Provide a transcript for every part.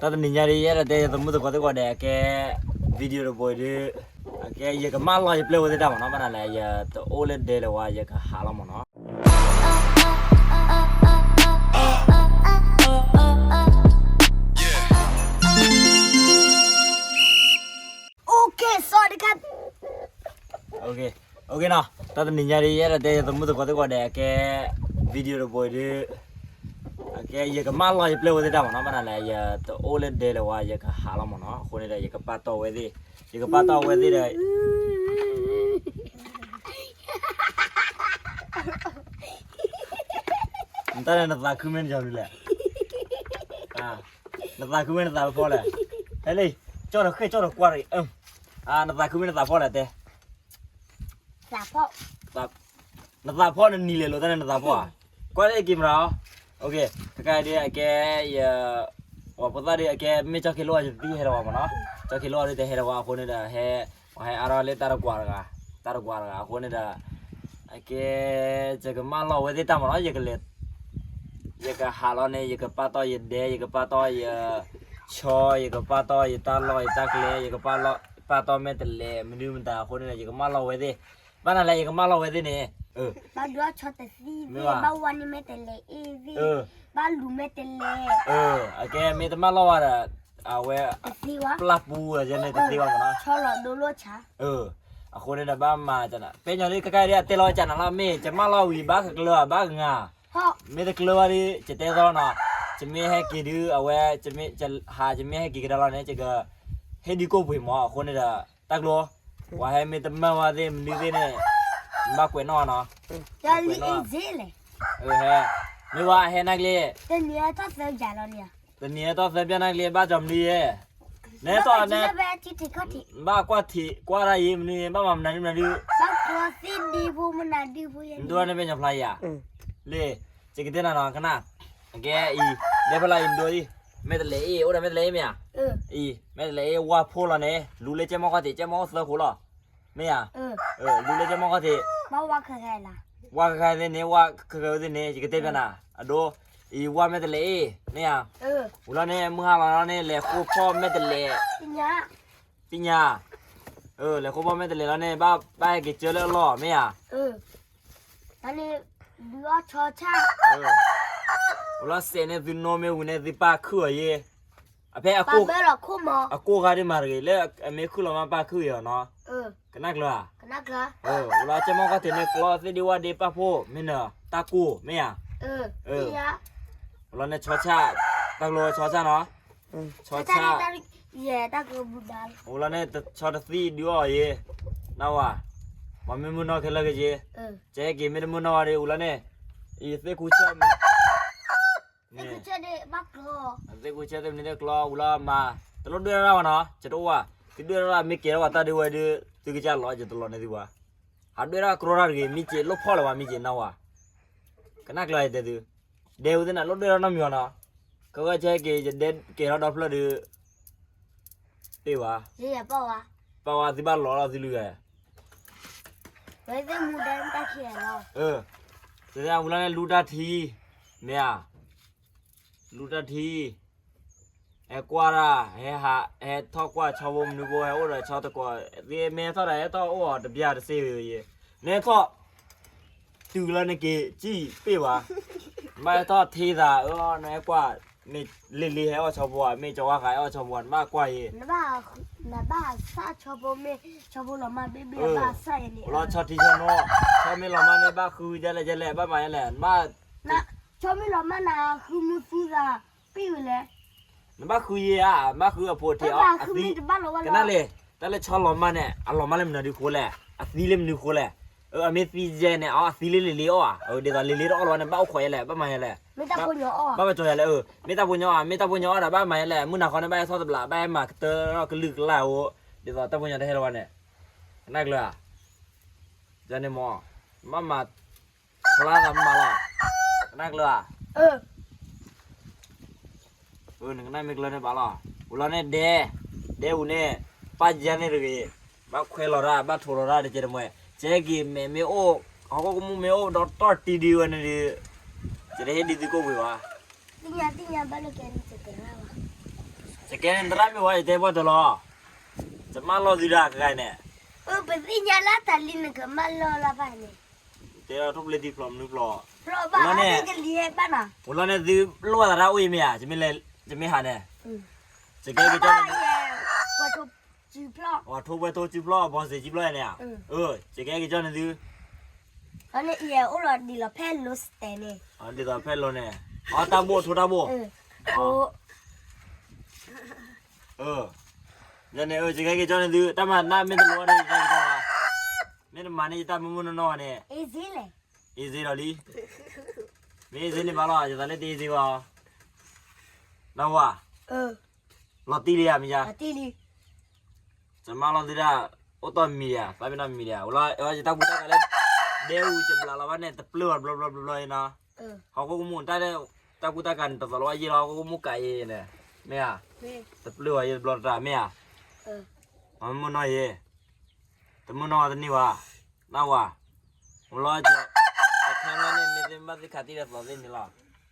တၢ်တနံၤညါဒ် ယအဲၣ်ဒိးတဲယသမုၣ်သကိးသ့ၣ်ကိးဂၤဒဲး အကဲ video တဘိအံၤဒုး အကဲယကမၢလီၤယပျဲၢ်ဝဲသ့ၣ်တၢ်မ့ၢ်နီၤ, ဘၣ်နၤလဲၣ် ယတအိၣ်လၢဒဲလၢၤဝဲ ယကဟးလီၤမ့ၢ်နီၤ. Okay, sorry, cut. Okay, okay နီၤ, တၢ်တနံၤညါဒ် ယအဲၣ်ဒိးတဲယသမုၣ်သကိးသ့ၣ်ကိးဂၤဒဲး အကဲ video တဘိအံၤဒုး အကဲယကမၢလီၤယပျဲၢ်ဝဲသ့ၣ်တၢ်မ့ၢ်နီၤ, ဘၣ်နၤလဲၣ် ယတအိၣ်လၢဒဲလၢၤဝဲ ယကဟးလီၤမ့ၢ်နီၤ, အဃိန့ၣ်ဒီး ယကပာ်တီၢ်ဝဲသ့ၣ်, ယကပာ်တီၢ်ဝဲသ့ၣ်ဒီး နတၢ်န့ၣ် နသးခုမ့ၢ်နယီၤဒုးလဲၣ်, နသးခုမ့ၢ်နသးဖီလဲၣ်, ဟဲလံ, ကၠီၣ်ဒီးဃ့ၢ်ကၠီၣ်ဒီးကွၢ်ရံ, နသးခုမ့ၢ်နသးဖီလဲၣ်တဲ နသးဖီနနံၤလဲၤလိာ်တၢ်န့ၣ်နသးဖီဧါ, ကွၢ်လၢက့ၤမရၤအီၤ, ခဲခါဒ်အကဲ ယ ပှၤဖိသၣ်ဒ်အကဲ မ့ၢ်ကၠီၣ်ခ့လိအီၤ ယတဟဲဒီးဝဲမ့ၢ်နီၤ, ကၠီၣ်ခ့လိအီၤဒ်တဟဲဒီးဝဲအဃိန့ၣ်ဒီး ဟဲ ပှၤဟဲအါထီၣ်လၢတၢ်တကွၢ်တဂၤ, တၢ်တကွၢ်တဂၤအဃိန့ၣ်ဒီး အကဲ ယကမၢလီၤဝဲသ့ၣ်တၢ်မ့ၢ်နီၤ, ယကလဲၤ ယကဟးလီၤန့ၣ် ယကပာ်တီၢ်ယဒဲ ယကပာ်တီၢ်ယ ဆီ ယကပာ်တီၢ်ယတၢ်လီၢ်ယတၢ်ကျဲ ယကပာ်တီၢ်မ့ၢ်တလဲး မနုၤမတၤအဃိန့ၣ်ဒီး ယကမၢလီၤဝဲသ့ၣ်, ဘၣ်နၤလဲၣ် ယကမၢလီၤဝဲသ့ၣ်န့ၣ်, ဘၣ်ဒုးအီၣ်ဆီတသံသ့ၣ် ဘၣ်ဝါန့ၢ်မ့ၢ်တလဲးအ့ၣ်သ့ၣ်, ဘၣ်လူၤမ့ၢ်တလဲး, အကဲမ့ၢ်တမၢလီၤဝဲဒီး အဝဲ ပျၢ်ပူၤန့ၣ်တသ့ဘၣ်မ့ၢ်နီၤ, ဆီလီၤဒိလိာ်ဆါ, အဃိန့ၣ်ဒီးဘၣ်မၤ ပဲညီဒ်ခဲခါဒ်အတဲလီၤကနၤလီၤ မ့ၢ်ကမၢလီၤဝံၤ ဘၣ်ကကျၢၤ ဘၣ်ကငါ မ့ၢ်တကျၢၤဘၣ်ဒီး ယတဲသီနီၤ, ယမ့ၢ်ဟဲက့ၤဒုး အဝဲ ဟး ယမ့ၢ်ဟဲက့ၤကဒါလီၤန့ၣ် ယက ဟ့ၣ်ဒုးကိၣ်ပှ့ၤမး အဃိန့ၣ်ဒီး တၢ်ကျိၤ ပှၤဟဲမ့ၢ်တမၢဝဲသ့ၣ် မနုၤသ့ၣ်န့ၣ် ဘၣ်ကွဲးနီၣ်နီၤ, ဟဲ မ့ၢ်ဝဲဟဲနၢ်ကျ့ တနံၤအတီၢ်သၢပျၢ်နၢ်ကျ့ ဘၣ်ကၠီမနုၤယဲ, နဲထီၣ်နဲ ဘၣ်ကွၢ်ထံးကွၢ်တၢ်ယံၤမနုၤ ဘၣ်မၤမနုၤမနုၤဒုး, ဒိၣ်န့ၣ်မ့ၢ်ညီဖျါယၤ, လ့ၣ် ယကတဲနၤနီၤ ကနၣ်, အကဲအံၤ ဒဲဖဲလၢအံၤဒိၣ်အံၤ, မ့ၢ်တလဲးအ့ၣ် အိၣ်ဒီးမ့ၢ်တလဲးအ့ၣ်မ့ၢ်ဧါ, အံၤ မ့ၢ်တလဲးအ့ၣ် ဝၢ်ဖိလီၤန့ၣ် လူၤလၢကဲမီၢ်ခီၣ်ထံး ကဲမီၢ်အိၣ်သၢခိၣ်လီၤ, မ့ၢ်ဧါ, လူၤလၢကဲမီၢ်ခီၣ်ထံး, ဝၢ်ခဲခါသ့ၣ်န့ၣ် ဝၢ်ခဲခါသ့ၣ်န့ၣ် ယကတဲဖဲနၤ အဒိ အံၤဝၢ်မ့ၢ်တလဲးအ့ၣ် မ့ၢ်ဧါ, ဝံၤလီၤန့ၣ် မုၢ်ဟါလီၤလီၤန့ၣ် လဲၤဃိဖီၣ်မ့ၢ်တလဲး, သ့ၣ်ညါ, လဲၤဃိဖီၣ်မ့ၢ်တလဲးလီၤန့ၣ် ဘၣ်ဟဲက့ၤကၢလၢအလီၢ် မ့ၢ်ဧါ, ဝံၤလီၤစဲးန့ၣ် သုနိမ့ၢ်ဝံၤန့ၣ် သုပၢ်ခုၣ်အီၤယ့ၣ်, အဖဲ အကိၢ်ဂၤဒ်မၤတဂ့ၤ လၢအမ့ၢ်ခုၣ်လီၤမးပၢ်ခုၣ်အီၤနီၤ, ကနၣ်ကျၢၤဧါ, ဝံၤလီၤကဲမီၢ်ခီၣ်ထံးန့ၣ် ကျီသ့ၣ်ဒ့ဝၣ်ဒ့ပၢ်ဖိ မ့ၢ်နတၢ်ကိၢ် မ့ၢ်ဧါ, ဝံၤလီၤန့ၣ်ဆီဆၣ်, တၢ်ကျိၤဆီဆၣ်နီၤ, ဆီဆၣ် ဝံၤလီၤန့ၣ် ဆီတသံၣ်ဒုးအီၣ်ယ့ၣ်, နဝၤ, ပှၤမ့ၢ်မုၢ်နီၢ်ခဲလၢာ်က့ၤ, ကဲက့ၤမ့ၢ်တမုၢ်နီၢ်ဝဲဒၣ် ဝံၤလီၤန့ၣ်, အံၤသ့ၣ်ခူဆၢၣ် သ့ၣ်ခူဆၢၣ်သ့ၣ်မနုၤသ့ၣ်ကျီ ဝံၤလီၤမး, တလိၣ်ဒွဲၣ်ရၣ်ဝဲနီၤ ကတအိၣ်ဝဲ, သုဒွဲၣ်ရၣ်မ့ၢ်ကဲထီၣ်ပှၤတၢ်ဒုးဝဲဒုး သုကစၢ်လီၤ ယတလီၤန့ၢ်သုဘၣ်, ဟးဒွဲၣ်ရၣ်ကြီတၢ်တဂ့ၤ မ့ၢ်ကဲလိၣ်ဖီၣ်လၢၤဝဲ မ့ၢ်ကဲနဝၤ, ကနၣ်ကျၢၤယတဲသု ဒဲဝဲသ့ၣ်န့ၣ် လိၣ်ဒွဲၣ်ထီၣ်နီတမံၤဘၣ်နီၤ, ခဲကဲက့ၤ ယဒဲကဲထီၣ်ဒီဖျၢၣ်ဒုး, တ့ၢ်ဘၣ်, ပၢ်ဝဲသုဘၣ်လီၤလီၤသုလုၢ်ဂၤ, ဝံၤလီၤန့ၣ် လူၤတၢ်ထံ, မ့ၢ်ဧါ, လူၤတၢ်ထံ, ဟဲကွၢ်တၢ်, ဟဲဟး ဟဲထီၣ်ကွၢ်ဆီဖိမနုၤဖိ ဟဲအိၣ်ဒီးဆီတကိး, မ့ၢ်ဟဲထီၣ်ဒီးဟဲထီၣ်အိၣ်အီၤတဘျီတစ့ၢ်, နဟဲထီၣ် တုၤလၢနက့ၤစံၣ်ပ့ၢ်ဘၣ်, နဘၣ်ဟဲထီၣ်ထံသးအၢ နဟဲကွၢ်, မ့ၢ်လ့လ့ဟဲအီၣ်ဆီဖိဧါ မ့ၢ်ကဝါဃးဟဲအီၣ်ဆီဖိဧါ နဘၣ်ကွၢ်ယ့ၣ်, နဘၣ်ဆၣ်ဆီဖိမ့ၢ်, ဆီဖိလီၤမၢ်ဘ့ၣ်ဘ့ၣ်ဘၣ်ဆၣ်ယဲန့ၣ်, လီၤဆီထံဆီနိ, ဆီမ့ၢ်လီၤမၢ်န့ၣ် ဘၣ်ဃုယဲလဲၣ်ယဲလဲၣ် ဘၣ်မၤယဲလဲၣ်, နဘၣ်, ဆီမ့ၢ်လီၤမၢ်နၤဃုမုၢ်သူသး, ပ့ၢ်ဝဲလဲၣ် နဘၣ်ဃုယ့ၣ်ဧါ, ဘၣ်ဃုအဖိထံးအီၤအသံ, ကနၣ်လံ, တၢ်လၢဆီလီၤမၢ်န့ၣ် အလီၤမၢ်လၢမနုၤဒုးဃိလဲၣ်, အသံလၢမနုၤဃိလဲၣ်, အမ့ၢ်သံယဲန့ၣ် အသံလၢလ့လ့အီၣ်ဧါ, ဒ်သိးလ့လ့တအီၣ်လီၤဝဲန့ၣ် ဘၣ်အိၣ်ခိးယဲလဲၣ် ဘၣ်မၤယဲလဲၣ်, ဘၣ်ပကၠီယဲလဲၣ်, မ့ၢ်တၢ်ဖိညီအီၣ်ဧါ မ့ၢ်တၢ်ဖိညီအီၣ်ဒီး ဘၣ်မၤယဲလဲၣ်, မုၢ်နၤဃီန့ၣ် ဘၣ်ဟဲထီၣ်တဘျီ ဘၣ်ဟဲမၤကတၢၢ်ထီၣ်ကလုာ်ကလၢ်ဧိၤ, ဒ်သိးတၢ်ဖိညီတဟဲလီၤဝဲန့ၣ်, ကနၣ်ကျၢၤဧါ, ယန့ၣ်မ့ၢ်, ဘၣ်မၤ ဖျါသးမးလီၤ, ကနၣ်ကျၢၤဧါ, နကနၣ်မ့ၢ်ကျၢၤန့ၣ်ဘၣ်လီၤ, ဝံၤလီၤန့ၣ်ဒဲ, ဒဲဝံၤန့ၣ်, ပၢ်ယဲန့ၣ်တဂ့ၤ, ဘၣ်ခွဲလီၤတၢ် ဘၣ်ထိးလီၤတၢ်တကဲတမှဲ, ကဲက့ၤမဲာ်မ့ၢ်အိၣ်, ဟီၣ်ခိၣ်ကမူၣ်မ့ၢ်အိၣ်ဒီးတီၢ်တံၤဒုးဝဲန့ၣ်ဒီး, ယတဟ့ၣ်ဒုးသုကိၣ်ပှ့ၤဘၣ်, သ့ၣ်ညါသ့ၣ်ညါဘၣ်လၢကဲန့ၣ်တတဲဘၣ်ဘၣ် ကဲန့ၣ် သရၣ်မ့ၢ်ဝဲ ယတဲဘၣ်တၢ်လီၤ. ယမၢလီၤသုဒၣ်ကဂၤန့ၣ်, ပသ့ၣ်ညါလၢတၢ်လံနကမၢလီၤလၢၤဘၣ်န့ၣ်, တဲထီၣ်ဖျ့ထံဖျိးမနုၤဖျိး, ဖျိးဘၣ်န့ၣ်, ကလံၤဟဲဘၣ်နီၤ, အိၣ်လီၤန့ၣ် သုလိၣ်သရၣ်အိၣ်အံၤမ့ၢ်ဧါ, ယမ့ၢ်ဟးန့ၣ်, ယကဲက့ၤကၠီန့ၣ်, ပှၤထိဝဲထိကၠူဖျီၣ်, ယကဲက့ၤကၠီန့ၣ်သု, အိၣ်လီၤဒ်သိးဖဲလိၤစတဲန့ၣ်, ဒ်သိးဖဲလိၤန့ၣ်, အတၢ်ဘိၣ်ထိတၢ်ဘိၣ်, ယန့ၣ် ယကဲက့ၤကၠီန့ၣ်သု, တၢ်မၤနၢ်မ့ၢ်တလိၤန့ၣ် ယကဲက့ၤကၠီ, မ့ၢ်တမၤန့ၣ် ယတၢ်မုၢ်မုၢ်နီၢ်နီၢ်န့ၣ်, အ့ၣ်စ့လီၤလံ, မ့ၢ်အ့ၣ်စ့န့ၣ်ဘၣ်လီၤ, ယသးလၢတအ့ၣ်စ့ဘၣ်, နဝၤ, လီၤတံၢ်လံဧါမ့ၢ်ယါ, ယမၢလီၤသုဒၣ်, အိၣ်တီၢ်မံၤဒံးဧါ, သးမ့ၢ်နီတမံၤဒံးဧါ, အိၣ်လီၤ ယတၢ်ကူတၢ်ကၤလၢ, ဒဲအူၣ်ကဘျးလီၤဘၣ်န့ၣ် တပျၢ်အီၤတဘျီဘျီဘျီဘျီအံၤနီၤ, ဟီၣ်ခိၣ်ကမူၣ်တၢ်လၢ, တၢ်ကူတၢ်ကၤန့ၣ် တသိးလီၤဘၣ်ယ့ၢ်လီၤ ဟီၣ်ခိၣ်ကမူၣ်ကးအံၤန့ၣ်, မ့ၢ်ဧါ, တပျၢ်အီၤယ့ၢ်တဘျီတတၢ် မ့ၢ်ဧါ, မ့ၢ်မုၢ်နီၢ်ယ့ၢ်, တမုၢ်နီၢ်တန့ၢ်ဘၣ်, နဝၤ, အိၣ်လီၤ, ပထါမီန့ၣ် မ့ၢ်သုမၤသ့ၣ်ခးတံၢ်ဒီးသီသ့ၣ်န့ၣ်လီၤ,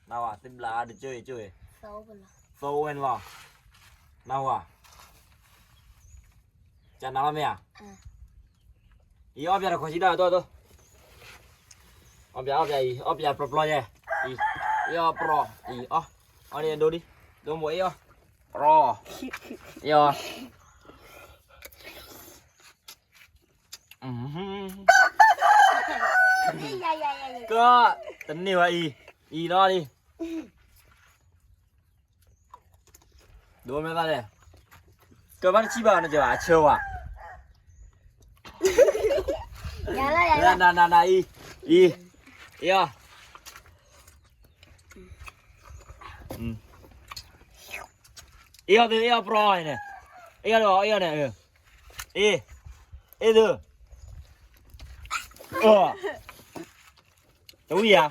နဝၤ သုဘျးအါတကၠိအံၤကၠိအံၤ, သီဝဲန့ၣ်လီၤ, နဝၤ, ကနၤလီၤမ့ၢ်ဧါ, အံၤအီၣ်ပၠးတခီဆံဒၣ်တိၢ်တိၢ်, အီၣ်ပၠးအီၣ်ပၠးအံၤ အီၣ်ပၠးပျီပျီယဲ, အံၤ, အ့ၣ်အီၣ်ပျီ, အံၤအီၣ်, အီၣ်န့ၣ်ဒိဒံ, ဒိမိၢ်အ့ၣ်အီၣ်, ပျီ, အ့ၣ်အီၣ် က, တန့ၢ်ဝဲအံၤ, အံၤနီၤလံ, ဒိမ့ၢ်သၣ်လဲၣ်, ကဘၣ်တဆံဘၣ်နကဘၣ်အဆၢဝဲ, နနနနအံၤ, အံၤ, အ့ၣ်အီၣ်, အ့ၣ်အီၣ်သု အ့ၣ်အီၣ်ပျီန့ၣ်, အ့ၣ်အီၣ်ဒီး အ့ၣ်အီၣ်န့ၣ်, အ့ၣ်, အ့ၣ်သု, တဝံၤဧါ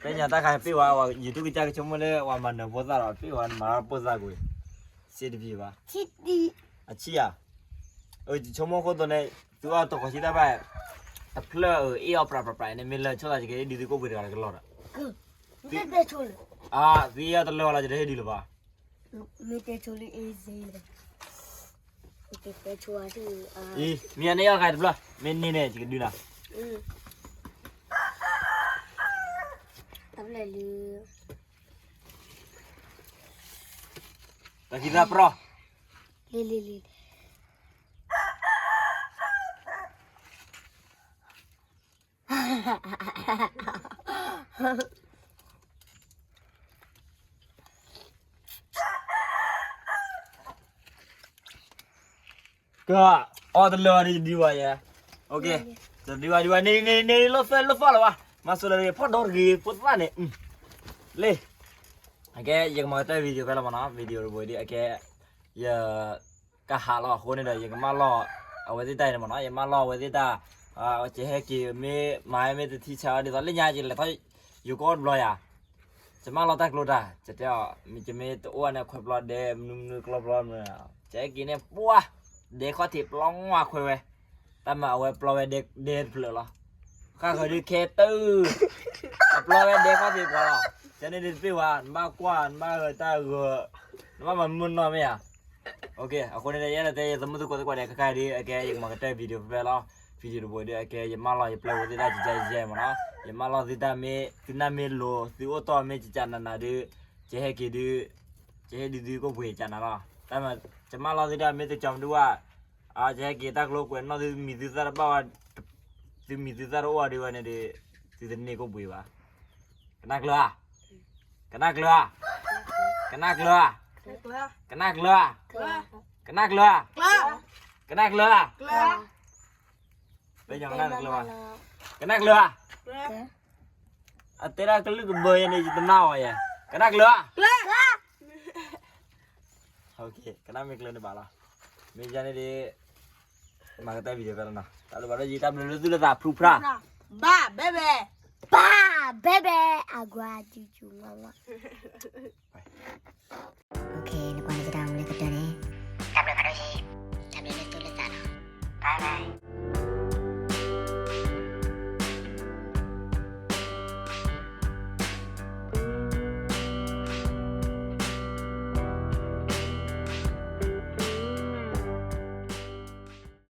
ဖဲညါတၢ်ခါပ့ၢ်ဝဲ YouTube ကစၢ်ကဆိကမိၣ်လၢ ပှၤမၤနၢၤဖိသၣ်ဒီး ပ့ၢ်ဝဲမၤလၢဖိသၣ်ကွံာ်, စ့တပံၤဘၣ်, အဆံဧါ, ယဆိကမိၣ်ခိၣ်သိးန့ၣ် သုအီၣ်တခီဆံတၢ်ဘၣ်, တဖျၢၣ်အ့ၣ်အီၣ်ပြးပြးပြးန့ၣ် မ့ၢ်လၢဆီၣ်သးကဲဒုးသုကိၣ်ပှ့ၤတဂၤလၢကလီၢ်ဒီး, သုအီၣ်တလၢာ်လီၤ ယတဟ့ၣ်ဒုးလၢၤဘၣ်. မ့ၢ်တဲဆိလံအ့ၣ်စ့, မ့ၢ်တဲဆိ, မ့ၢ်အန့ၣ်အီၣ်ဂၤတဘျီ, မ့ၢ်န့ၢ်န့ၣ် ယကဒုနၤ, တၢ်ခံသၣ်ပြီ, လံလံလံ က, အီၣ်တလၢာ်န့ၣ် ယဒုးဘၣ်ယဲ, ယဒုးဘၣ်ဒုးဘၣ် န့ၣ်န့ၣ်န့ၣ် လီၤသၢလီၤသၢလီၤဘၣ်, မၤစၢၤလၢဖီၣ်ဒီတဂ့ၤ ဖိသၣ်န့ၣ်, လံ, အကဲ ယကမၤကတၢၢ် video ဖဲလီၤမနီၤ, video တဘိဒီး အကဲ, ယ ကဟးလီၤအဃိန့ၣ်ဒီး ယကမၢလီၤ အဝဲသ့ၣ်တၢ်အံၤန့ၣ်မနီၤ, ယမၢလီၤအဝဲသ့ၣ်တၢ်, ကဟဲက့ၤမ့ၢ်မၤမ့ၢ်တထံၣ်ဆါဒ်သိးလၢညါ ယလဲၤထီၣ် ယိၤကီၢ်တဘျီယၤ, ယမၢလီၤတၢ်ကျိတၢ်, ယတဲအီၤ မ့ၢ်ယမ့ၢ်တအိၣ်န့ၣ် ခွဲးပျီဒဲမနုၤမနုၤကျီပျီမနုၤ, ယဟဲက့ၤန့ၣ် ပှၤ, ဒဲခီၣ်ထံးပျီငွၢ်ခွဲးဝဲ, တၢ်မၤအဝဲပျီဝဲဒဲတဖျၢၣ်လီၤ, ဃၣ်ဃၢၤဒုးခဲတၢ် အပျီဝဲဒဲခီၣ်ထံးပျီလီၤ, ယန့ၣ်ဒုးတပ့ၢ်ဝဲ နဘၣ်ကွၢ် နဘၣ်ဂၢၢ်တၢ်ဂၢၢ်, နဘၣ်မၤမုာ်နီၢ်မ့ၢ်ဧါ. အဃိန့ၣ် ယအဲၣ်ဒိးတဲ ယသမုၢ်သကိးသကိးန့ၣ် ခဲခါဒုး အကဲ ယကမၤကတၢၢ် video ဖဲဖဲလီၤ, video တဘိဒုး အကဲ ယမၢလီၤ ယပျဲဝဲသ့ၣ်တၢ် ကကဲယဲမ့ၢ်နီၤ, ယမၢလီၤသုတၢ်မ့ၢ် သုနၢ်မ့ၢ်လိၤ သုအိၣ်တီၢ်မ့ၢ်ကကနၤနၤဒုး, ယဟဲက့ၤဒုး, ယဟ့ၣ်ဒုးသုကိၣ်ပှ့ၤကနၤလီၤ, တၢ်မၤ ယမၢလီၤသုတၢ်မ့ၢ်တကီမဒုးဝဲ, ယဟဲက့ၤတၢ်ကျိကွဲးနီၣ်သုမံၤသုသၣ်တဘၣ်ဝဲ, သုမံၤသုသၣ်တအိၣ်ဒံးဝဲန့ၣ်ဒီး, သုတန့ၢ်ကိၣ်ပှ့ၤဘၣ်. ကနၣ်ကျၢၤဧါ, ကနၣ်ကျၢၤဧါ, ကနၣ်ကျၢၤဧါ, ကနၣ်ကျၢၤဧါ, ကနၣ်ကျၢၤဧါ, ကနၣ်ကျၢၤဧါ, ပှၤကနၣ်ကျၢၤဧါ, ကနၣ်ကျၢၤဧါ, အတဲဒၣ်ကလုၢ်ကဘၢယဲန့ၣ် ယတနာ်အီၤယဲ, ကနၣ်ကျၢၤဧါ, ကနၣ်မ့ၢ်ကျၢၤန့ၣ်ဘၣ်လီၤ, မ့ၢ်ယဲန့ၣ်ဒီး မၤကတၢၢ် video ဖဲလီၤနီၤ, တၢ်ဘျုးဘၣ်ဒီးယတၢ်ဘျုးလၢသုလၢသးဖျူဖျါ, ဘၣ်ဘဲဘဲ, ဘၣ်ဘဲဘဲ, အကွၢ် ကကူ ဝါဝါ, နကွၢ်န့ၣ်ကတၢၢ်မူလၢကတၢၢ်န့ၣ်, တၢ်ဘျုးဘၣ်ဒီးယ, တၢ်ဘျုးလၢသုလၢသးလီၤ, bye bye.